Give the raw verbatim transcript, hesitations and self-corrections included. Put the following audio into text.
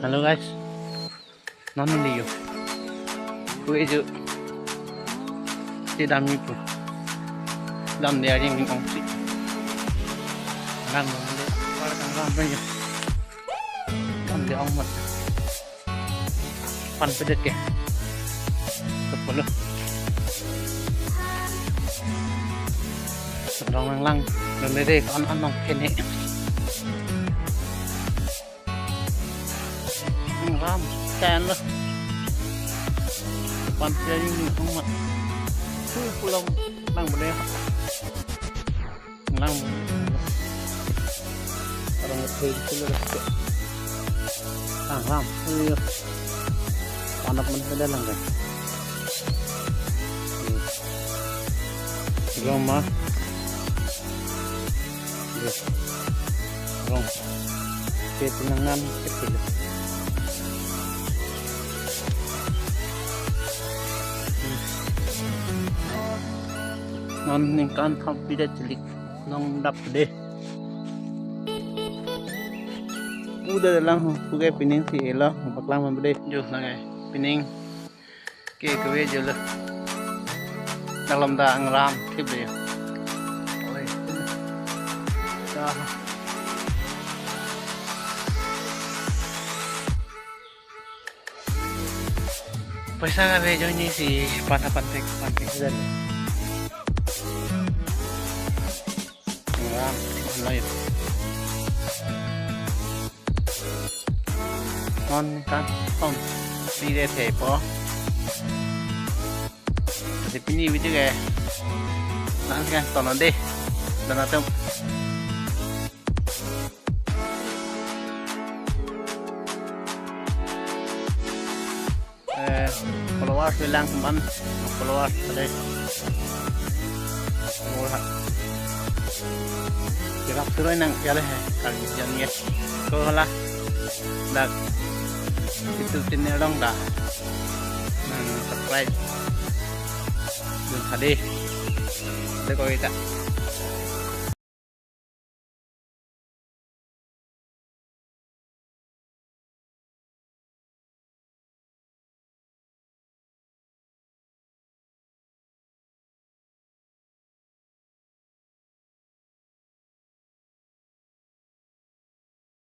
Hello guys, non neli yo. Kue jo. Chedamji pu. Damde aring ning ongsi. Nang nang de. Par kang ram pen yo. Damde ong mat. Pan pedet ke. Tepolo. Sedang lang lang. Dong dede kan anong kene. Ram, ten lo. Pan pia yung yung mat. Hu pulang lang bole. Lang. Orang ngetril sila. Lang ram. Ayo. Panak man pada lang kan. Roma. Yes. Rong. Ke pinangan kecil. Non ningkan thampi da chelik nong dap de. Udah lang ho, puke pining si elo, paklang man de. Jo lang eh, pining. Ke kave jo lo. Dalam da angram thip de. Oi. Dah. Paisa kave jo ni si pana pantek pantek dan. Angram, angram. Non kan, ton. Pide thepo. Jadi pini video ke. Nang kan ton de. Dan atem. Eh, followers bilang teman, followers ada. Murah. Kirap turun nang ya leh kali jam ya. Ko hala dak itu channel dong dah. Hmm, subscribe. Dun hadi. Ada kau kita.